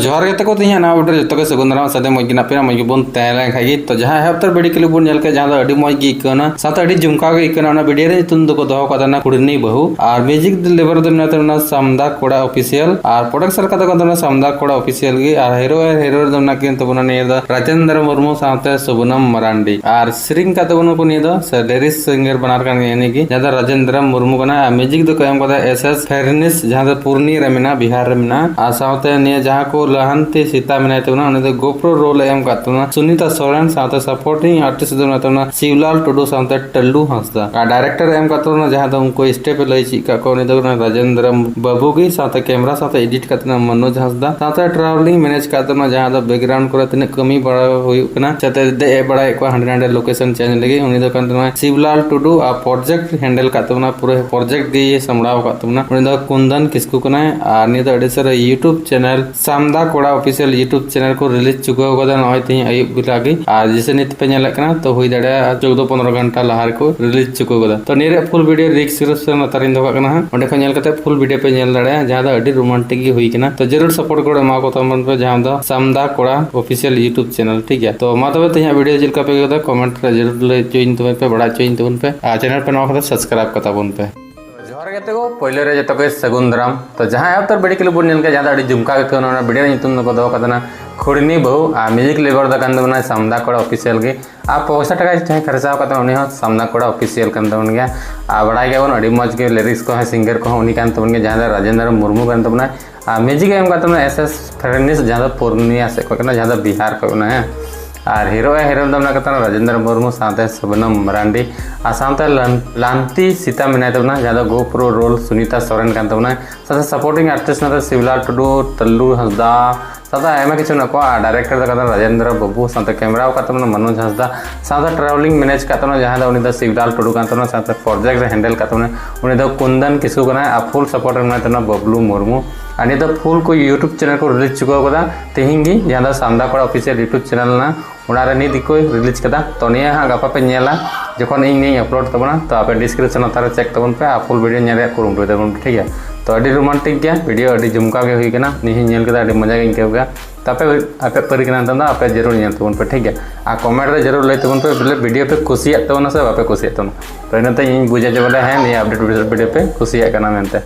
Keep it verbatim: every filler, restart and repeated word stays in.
ᱡᱚᱦᱟᱨ ᱜᱮ ᱛᱟᱠᱚ, ᱛᱮᱦᱮᱧᱟᱜ ᱱᱟᱣᱟ ᱵᱷᱤᱰᱤᱭᱳ ᱨᱮ ᱡᱚᱛᱚ ᱜᱮ ᱥᱟᱹᱜᱩᱱ ᱫᱟᱨᱟᱢ᱾ ᱥᱟᱫᱮ ᱢᱚᱡᱽ ᱜᱮ ᱱᱟᱯᱟᱭ ᱢᱚᱡᱽ ᱜᱮᱵᱚᱱ ᱛᱟᱦᱮᱸ ᱞᱮᱱ ᱠᱷᱟᱡ ᱜᱮ᱾ ᱛᱚ ᱡᱟᱦᱟᱸ ᱮᱦᱚᱵ ᱩᱛᱟᱹᱨ ᱵᱷᱤᱰᱤᱭᱳ ᱠᱞᱤᱯ ᱵᱚᱱ ᱧᱮᱞ ᱠᱮᱫ, ᱡᱟᱦᱟᱸ ᱫᱚ ᱟᱹᱰᱤ ᱢᱚᱡᱽ ᱜᱮ ᱟᱹᱭᱠᱟᱹᱣ ᱮᱱᱟ, ᱥᱟᱶᱛᱮ ᱟᱹᱰᱤ ᱡᱚᱢᱠᱟᱣ ᱜᱮ ᱟᱹᱭᱠᱟᱹᱣ ᱮᱱᱟ᱾ ᱚᱱᱟ ᱵᱷᱤᱰᱤᱭᱳ ᱨᱮ ᱧᱩᱛᱩᱢ ᱫᱚᱠᱚ ᱫᱚᱦᱚ ᱠᱟᱫᱟ ᱱᱟ ᱠᱩᱲᱱᱤ ᱵᱟᱹᱦᱩ, ᱟᱨ ᱢᱤᱭᱩᱡᱤᱠ ᱰᱮᱞᱤᱵᱷᱟᱨ ᱫᱚ ᱢᱮᱱᱟᱜ ᱛᱟᱵᱚᱱᱟ ᱥᱟᱢᱫᱟ ᱠᱚᱲᱟ ᱚᱯᱷᱤᱥᱤᱭᱟᱞ, ᱟᱨ ᱯᱨᱚᱰᱟᱠᱥᱚᱱ ᱠᱟᱛᱮ ᱠᱚ ᱛᱟᱵᱚᱱᱟ ᱥᱟᱢᱫᱟ ᱠᱚᱲᱟ ᱚᱯᱷᱤᱥᱤᱭᱟᱞ ᱜᱮ, ᱟᱨ ᱦᱤᱨᱳ ᱟᱨ ᱦᱤᱨᱳ ᱫᱚ ᱢᱮᱱᱟᱜ ᱠᱤᱱ ᱛᱟᱵᱚᱱᱟ ᱱᱤᱭᱟᱹ ᱫᱚ ᱨᱟᱡᱮᱱᱫᱨᱚ ᱢᱩᱨᱢᱩ ᱥᱟᱶᱛᱮ ᱥᱩᱵᱚᱱᱟᱢ ᱢᱟᱨᱟᱱᱰᱤ, ᱟᱨ ᱥᱮᱨᱮᱧ ᱠᱟᱛᱮ ᱵᱚᱱ ᱠᱚ ᱱᱤᱭᱟᱹ ᱫᱚ ᱥᱮ ᱞᱤᱨᱤᱠᱥ ᱥᱤᱝᱜᱟᱨ ᱵᱟᱱᱟᱨ ᱠᱟᱱ ᱜᱮᱭᱟ ᱱᱤᱭᱟᱹ ᱜᱮ, ᱡᱟᱦᱟᱸ ᱫᱚ ᱨᱟᱡᱮᱱᱫᱨᱚ ᱢᱩᱨᱢᱩ ᱠᱟᱱᱟ, ᱟᱨ ᱢᱤᱭᱩᱡᱤᱠ ᱫᱚᱠᱚ ᱮᱢ ᱠᱟᱫᱟ ᱮᱥ ᱮᱥ ᱯᱷᱮᱨᱱᱤᱥ, ᱡᱟᱦᱟᱸ ᱫᱚ ᱯᱩᱨᱱᱤ ᱨᱮ ᱢᱮᱱᱟᱜᱼᱟ, ᱵᱤᱦᱟᱨ ᱨᱮ ᱢᱮᱱᱟᱜᱼᱟ, ᱟᱨ ᱥᱟᱶᱛᱮ ᱱᱤᱭᱟᱹ ᱡᱟᱦᱟᱸ ᱠᱚ ᱞᱟᱦᱟᱱᱛᱤ ᱥᱤᱛᱟ ᱢᱮᱱᱟᱭ ᱛᱟᱵᱚᱱᱟ, ᱩᱱᱤ ᱫᱚ ᱜᱳᱯᱨᱳ ᱨᱳᱞ ᱮ ᱮᱢ ᱠᱟᱫ ᱛᱟᱵᱚᱱᱟ ᱥᱩᱱᱤᱛᱟ ᱥᱚᱨᱮᱱ, ᱥᱟᱶᱛᱮ ᱥᱟᱯᱳᱨᱴᱤᱝ ᱟᱨᱴᱤᱥᱴ ᱫᱚ ᱢᱮᱱᱟᱭ ᱛᱟᱵᱚᱱᱟ ᱥᱤᱵᱞᱟᱞ ᱴᱩᱰᱩ ᱥᱟᱶᱛᱮ ᱴᱟᱞᱞᱩ ᱦᱟᱸᱥᱫᱟ, ᱟᱨ ᱰᱟᱭᱨᱮᱠᱴᱚᱨ ᱮ ᱮᱢ ᱠᱟᱫ ᱛᱟᱵᱚᱱᱟ ᱡᱟᱦᱟᱸ ᱫᱚ ᱩᱱᱠᱩ ᱥᱴᱮᱯ ᱮ ᱞᱟᱹᱭ ᱪᱮᱫ ᱠᱟᱫ ᱠᱚᱣᱟ, ᱩᱱᱤ ᱫᱚ ᱠᱟᱱᱟ ᱨᱟᱡᱮᱱᱫᱨᱚ ᱵᱟᱹᱵᱩ ᱜᱮ, ᱥᱟᱶᱛᱮ ᱠᱮᱢᱨᱟ ᱥᱟᱶᱛᱮ ᱮᱰᱤᱴ ᱠᱟᱫ ᱛᱟᱵᱚᱱᱟ ᱢᱚᱱᱳᱡᱽ ᱦᱟᱸᱥᱫᱟ, ᱥᱟᱶᱛᱮ ᱴᱨᱟᱵᱷᱮᱞᱤᱝ ᱢᱮᱱᱮᱡᱽ ᱠᱟᱫ ᱛᱟᱵᱚᱱᱟ ᱡᱟᱦᱟᱸ ᱫᱚ ᱵᱮᱠᱜᱨᱟᱣᱩᱱᱰ ᱠᱚᱨᱮ ᱛᱤᱱᱟᱹᱜ ᱠᱟᱹᱢᱤ ᱵᱟᱲᱟ ᱦᱩᱭᱩᱜ ᱠᱟᱱᱟ, ᱥᱟᱶᱛᱮ ᱫᱮᱡ ᱮ ᱵᱟᱲᱟᱭᱮᱫ ᱠᱚᱣᱟ ᱦᱟᱸᱰᱮ ᱱᱟᱸᱰᱮ ᱞᱳᱠᱮᱥᱚᱱ ᱪᱮᱧᱡᱽ ᱞᱟᱹᱜᱤᱫ, ᱩᱱᱤ ᱫᱚ ᱠᱟᱱ ᱛᱟᱵᱚᱱᱟ ᱥᱤᱵᱞᱟᱞ ᱴᱩᱰᱩ, ᱟᱨ ᱯᱨᱚᱡᱮᱠᱴ ᱦᱮᱱᱰᱮᱞ ᱠᱟᱫ ᱛᱟᱵᱚᱱᱟ, ᱯᱩᱨᱟᱹ ᱯᱨᱚᱡᱮᱠᱴ ᱜᱮ ᱥᱟᱢᱵᱲᱟᱣ ᱠᱟᱫ ᱛᱟᱵᱚᱱᱟ, ᱩᱱᱤ ᱫᱚ ᱠᱩᱱᱫᱚᱱ ᱠᱤᱥᱠᱩ ᱠᱟᱱᱟᱭ᱾ ᱟᱨ ᱱᱤᱭᱟᱹ ᱫᱚ ᱟᱹᱰᱤ ᱥᱟᱹᱨᱤ YouTube ᱪᱮᱱᱮᱞ ᱥᱟᱢᱫᱟ ᱠᱚᱲᱟ ᱚᱯᱷᱤᱥᱤᱭᱟᱞ YouTube ᱪᱮᱱᱮᱞ ᱠᱚ ᱨᱤᱞᱤᱡᱽ ᱪᱩᱠᱟᱹᱣ ᱠᱟᱫᱟ ᱱᱚᱜᱼᱚᱭ ᱛᱮᱦᱮᱧ ᱟᱹᱭᱩᱵ ᱵᱮᱞᱟ ᱜᱮ᱾ ᱟᱨ ᱡᱮᱥᱮ ᱱᱤᱛ ᱯᱮ ᱧᱮᱞᱮᱫ ᱠᱟᱱᱟ, ᱛᱚ ᱦᱩᱭ ᱫᱟᱲᱮᱭᱟᱜᱼᱟ ᱪᱳᱫᱽᱫᱳ ᱯᱚᱱᱨᱚ ᱜᱷᱚᱱᱴᱟ ᱞᱟᱦᱟ ᱨᱮᱠᱚ ᱨᱤᱞᱤᱡᱽ ᱪᱩᱠᱟᱹᱣ ᱠᱟᱫᱟ᱾ ᱛᱚ ᱱᱤᱭᱟᱹ ᱨᱮᱭᱟᱜ ᱯᱷᱩᱞ ᱵᱷᱤᱰᱤᱭᱳ ᱰᱤᱥᱠᱨᱤᱯᱥᱚᱱ ᱞᱟᱛᱟᱨ ᱨᱤᱧ ᱫᱚᱦᱚ ᱠᱟᱜ ᱠᱟᱱᱟ ᱦᱟᱸᱜ, ᱚᱸᱰᱮ ᱠᱷᱚᱱ ᱧᱮᱞ ᱠᱟᱛᱮ ᱯᱷᱩᱞ ᱵᱷᱤᱰᱤᱭᱳ ᱯᱮ ᱧᱮᱞ ᱫᱟᱲᱮᱭᱟᱜᱼᱟ, ᱡᱟᱦᱟᱸ ᱫᱚ ᱟᱹᱰᱤ ᱨᱳᱢᱟᱱᱴᱤᱠ ᱜᱮ ᱦᱩᱭ ᱠᱟᱱᱟ᱾ ᱛᱚ ᱡᱟᱹᱨᱩᱲ ᱥᱟᱯᱳᱨᱴ ᱜᱚᱲᱚ ᱮᱢᱟ ᱠᱚ ᱛᱟᱵᱚᱱ ᱯᱮ, ᱡᱟᱦᱟᱸ ᱫᱚ ᱥᱟᱢᱫᱟ ᱠᱚᱲᱟ ᱚᱯᱷᱤᱥᱤᱭᱟᱞ YouTube ᱪᱮᱱᱮᱞ, ᱴᱷᱤᱠ ᱜᱮᱭᱟ? ᱛᱚ ᱢᱟ ᱛᱚᱵᱮ ᱛᱮᱦᱮᱧᱟᱜ ᱵᱷᱤᱰᱤᱭᱳ ᱪᱮᱫ ᱞᱮᱠᱟ ᱯᱮ ᱟᱹᱭᱠᱟᱹᱣ ᱠᱮᱫᱟ, ᱠᱚᱢᱮᱱᱴ ᱨᱮ ᱡᱟᱹᱨᱩᱲ ᱞᱟᱹᱭ ᱦᱚᱪᱚᱭᱤᱧ ᱛᱟᱵᱚᱱ ᱯᱮ, ᱵᱟᱲᱟᱭ ᱦᱚᱪᱚᱭᱤᱧ ᱛᱟᱵᱚᱱ ᱯᱮ, ᱟᱨ ᱪᱮᱱᱮᱞ ᱯᱮ ᱱᱟᱣᱟ ᱠᱷᱟᱱ ᱫᱚ ᱥᱟᱵᱥᱠᱨᱟᱭᱤᱵ ᱠᱟᱛᱟ ᱵᱚᱱ ᱯᱮ᱾ ᱡᱚᱦᱟᱨ ᱜᱮ ᱛᱟᱠᱚ, ᱯᱳᱭᱞᱳ ᱨᱮ ᱡᱚᱛᱚ ᱜᱮ ᱥᱟᱹᱜᱩᱱ ᱫᱟᱨᱟᱢ᱾ ᱛᱚ ᱡᱟᱦᱟᱸ ᱮᱦᱚᱵ ᱩᱛᱟᱹᱨ ᱵᱷᱤᱰᱤᱭᱳ ᱠᱞᱤᱯ ᱵᱚᱱ ᱧᱮᱞ ᱠᱮᱫ, ᱡᱟᱦᱟᱸ ᱫᱚ ᱟᱹᱰᱤ ᱡᱚᱢᱠᱟᱣ ᱜᱮ ᱟᱹᱭᱠᱟᱹᱣ ᱮᱱᱟ, ᱚᱱᱟ ᱵᱷᱤᱰᱤᱭᱳ ᱨᱮᱭᱟᱜ ᱧᱩᱛᱩᱢ ᱫᱚᱠᱚ ᱫᱚᱦᱚ ᱠᱟᱫᱟ ᱱᱟ ᱠᱷᱩᱲᱱᱤ ᱵᱟᱹᱦᱩ, ᱟᱨ ᱢᱤᱭᱩᱡᱤᱠ ᱰᱮᱞᱤᱵᱷᱟᱨ ᱫᱚ ᱠᱟᱱ ᱛᱟᱵᱚᱱᱟ ᱥᱟᱢᱫᱟ ᱠᱚᱲᱟ ᱚᱯᱷᱤᱥᱤᱭᱟᱞ ᱜᱮ, ᱟᱨ ᱯᱚᱭᱥᱟ ᱴᱟᱠᱟ ᱡᱟᱦᱟᱸᱭ ᱠᱷᱚᱨᱪᱟᱣ ᱠᱟᱫ ᱛᱟᱵᱚᱱᱟ ᱩᱱᱤ ᱦᱚᱸ ᱥᱟᱢᱫᱟ ᱠᱚᱲᱟ ᱚᱯᱷᱤᱥᱤᱭᱟᱞ ᱠᱟᱱ ᱛᱟᱵᱚᱱ ᱜᱮᱭᱟ᱾ ᱟᱨ ᱵᱟᱲᱟᱭ ᱜᱮᱭᱟᱵᱚᱱ ᱟᱹᱰᱤ ᱢᱚᱡᱽ ᱜᱮ ᱞᱤᱨᱤᱠᱥ ᱠᱚᱦᱚᱸ ᱥᱤᱝᱜᱟᱨ ᱠᱚᱦᱚᱸ ᱩᱱᱤ ᱠᱟᱱ ᱛᱟᱵᱚᱱ ᱜᱮᱭᱟ, ᱡᱟᱦᱟᱸ ᱫᱚ ᱨᱟᱡᱮᱱᱫᱨᱚ ᱢᱩᱨᱢᱩ ᱠᱟᱱ ᱛᱟᱵᱚᱱᱟᱭ᱾ ᱟᱨ ᱢᱤᱭᱩᱡᱤᱠ ᱮ ᱮᱢ ᱠᱟᱫ ᱛᱟᱵᱚᱱᱟ ᱮᱥ ᱮᱥ ᱯᱷᱮᱨᱱᱤᱥ, ᱡᱟᱦᱟᱸ ᱫᱚ ᱯᱩᱨᱱᱤᱭᱟ ᱥᱮᱫ ᱠᱷᱚᱱ ᱠᱟᱱᱟ, ᱡᱟᱦᱟᱸ ᱫᱚ ᱵᱤᱦᱟᱨ ᱠᱷᱚᱱ ᱠᱟᱱᱟ, ᱦᱮᱸ᱾ ᱟᱨ ᱦᱤᱨᱳ ᱮ ᱦᱤᱨᱳ ᱫᱚ ᱢᱮᱱᱟᱜ ᱠᱟᱫ ᱛᱟᱵᱚᱱᱟ ᱨᱟᱡᱮᱱᱫᱨᱚ ᱢᱩᱨᱢᱩ ᱥᱟᱶᱛᱮ ᱥᱩᱵᱚᱱᱟᱢ ᱢᱟᱨᱟᱱᱰᱤ, ᱟᱨ ᱥᱟᱶᱛᱮ ᱞᱟᱱ- ᱞᱟᱱᱛᱤ ᱥᱤᱛᱟ ᱢᱮᱱᱟᱭ ᱛᱟᱵᱚᱱᱟ, ᱡᱟᱦᱟᱸ ᱫᱚ ᱜᱳᱯᱨᱳ ᱨᱳᱞ ᱥᱩᱱᱤᱛᱟ ᱥᱚᱨᱮᱱ ᱠᱟᱱ ᱛᱟᱵᱚᱱᱟ᱾ ᱥᱟᱶᱛᱮ ᱥᱟᱯᱳᱨᱴᱤᱝ ᱟᱨᱴᱤᱥᱴ ᱢᱮᱱᱟᱜ ᱛᱟᱵᱚᱱᱟ ᱥᱤᱵᱞᱟᱞ ᱴᱩᱰᱩ, ᱴᱟᱞᱞᱩ ᱦᱟᱸᱥᱫᱟ, ᱥᱟᱶᱛᱮ ᱟᱭᱢᱟ ᱠᱤᱪᱷᱩ ᱢᱮᱱᱟᱜ ᱠᱚᱣᱟ᱾ ᱟᱨ ᱰᱟᱭᱨᱮᱠᱴᱚᱨ ᱫᱚ ᱠᱟᱱᱟ ᱨᱟᱡᱮᱱᱫᱨᱚ ᱵᱟᱹᱵᱩ, ᱥᱟᱶᱛᱮ ᱠᱮᱢᱨᱟ ᱠᱟᱫ ᱛᱟᱵᱚᱱᱟ ᱢᱚᱱᱳᱡᱽ ᱦᱟᱸᱥᱫᱟ, ᱥᱟᱶᱛᱮ ᱴᱨᱟᱵᱷᱮᱞᱤᱝ ᱢᱮᱱᱮᱡᱽ ᱠᱟᱫ ᱛᱟᱵᱚᱱᱟ ᱡᱟᱦᱟᱸ ᱫᱚ ᱩᱱᱤ ᱫᱚ ᱥᱤᱵᱞᱟᱞ ᱴᱩᱰᱩ ᱠᱟᱱ ᱛᱟᱵᱚᱱᱟ, ᱥᱟᱶᱛᱮ ᱯᱨᱚᱡᱮᱠᱴ ᱨᱮ ᱦᱮᱱᱰᱮᱞ ᱠᱟᱫ ᱛᱟᱵᱚᱱᱟ ᱩᱱᱤ ᱫᱚ ᱠᱩᱱᱫᱚᱱ ᱠᱤᱥᱠᱩ ᱠᱟᱱᱟᱭ, ᱟᱨ ᱯᱷᱩᱞ ᱥᱟᱯᱳᱨᱴ ᱨᱮ ᱢᱮᱱᱟᱭ ᱛᱟᱵᱚᱱᱟ ᱵᱟᱵᱞᱩ ᱢᱩᱨᱢᱩ᱾ ᱟᱨ ᱱᱤᱭᱟᱹ ᱫᱚ ᱯᱷᱩᱞ ᱠᱚ YouTube ᱪᱮᱱᱮᱞ ᱠᱚ ᱨᱤᱞᱤᱡᱽ ᱪᱩᱠᱟᱹᱣ ᱠᱟᱫᱟ ᱛᱮᱦᱮᱧ ᱜᱮ, ᱡᱟᱦᱟᱸ ᱫᱚ ᱥᱟᱢᱫᱟ ᱠᱚᱲᱟ ᱚᱯᱷᱤᱥᱤᱭᱟᱞ YouTube ᱪᱮᱱᱮᱞ ᱨᱮᱱᱟᱜ, ᱚᱱᱟ ᱨᱮ ᱱᱤᱛ ᱜᱮᱠᱚ ᱨᱤᱞᱤᱡᱽ ᱠᱟᱫᱟ᱾ ᱛᱚ ᱱᱤᱭᱟᱹ ᱦᱟᱸᱜ ᱜᱟᱯᱟ ᱯᱮ ᱧᱮᱞᱟ ᱡᱚᱠᱷᱚᱱ ᱤᱧ ᱱᱤᱭᱟᱹᱧ ᱟᱯᱞᱳᱰ ᱛᱟᱵᱚᱱᱟ᱾ ᱛᱚ ᱟᱯᱮ ᱰᱤᱥᱠᱨᱤᱯᱥᱚᱱ ᱞᱟᱛᱟᱨ ᱨᱮ ᱪᱮᱠ ᱛᱟᱵᱚᱱ ᱯᱮ ᱟᱨ ᱯᱷᱩᱞ ᱵᱷᱤᱰᱤᱭᱳ ᱧᱮᱞ ᱨᱮᱭᱟᱜ ᱠᱩᱨᱩᱢᱩᱴᱩᱭ ᱛᱟᱵᱚᱱ ᱯᱮ, ᱴᱷᱤᱠ ᱜᱮᱭᱟ? ᱛᱚ ᱟᱹᱰᱤ ᱨᱳᱢᱟᱱᱴᱤᱠ ᱜᱮᱭᱟ ᱵᱷᱤᱰᱤᱭᱳ, ᱟᱹᱰᱤ ᱡᱚᱢᱠᱟᱣ ᱜᱮ ᱦᱩᱭ ᱠᱟᱱᱟ, ᱱᱤᱭᱟᱹ ᱦᱚᱸᱧ ᱧᱮᱞ ᱠᱮᱫᱟ, ᱟᱹᱰᱤ ᱢᱚᱡᱟ ᱜᱤᱧ ᱟᱹᱭᱠᱟᱹᱣ ᱠᱮᱫᱟ᱾ ᱛᱚ ᱟᱯᱮ ᱟᱯᱮ ᱯᱟᱹᱨᱤ ᱠᱟᱱᱟ ᱱᱤᱛᱚᱝ ᱫᱚ ᱟᱯᱮ ᱡᱟᱹᱨᱩᱲ ᱧᱮᱞ ᱛᱟᱵᱚᱱ ᱯᱮ, ᱴᱷᱤᱠ ᱜᱮᱭᱟ? ᱟᱨ ᱠᱚᱢᱮᱱᱴ ᱨᱮ ᱡᱟᱹᱨᱩᱲ ᱞᱟᱹᱭ ᱛᱟᱵᱚᱱ ᱯᱮ ᱵᱚᱞᱮ ᱵᱷᱤᱰᱤᱭᱳ ᱯᱮ ᱠᱩᱥᱤᱭᱟᱜ ᱛᱟᱵᱚᱱᱟ ᱥᱮ ᱵᱟᱯᱮ ᱠᱩᱥᱤᱭᱟᱜ ᱛᱟᱵᱚᱱᱟ᱾ ᱛᱚ ᱤᱱᱟᱹᱛᱮ ᱤᱧ ᱵᱩᱡᱟ ᱡᱮ ᱵᱚᱞᱮ ᱦᱮᱸ, ᱱᱤᱭᱟᱹ ᱟᱯᱰᱮᱴ ᱵᱷᱤᱰᱤᱭᱳ ᱯᱮ ᱠᱩᱥᱤᱭᱟᱜ ᱠᱟᱱᱟ ᱢᱮᱱᱛᱮ᱾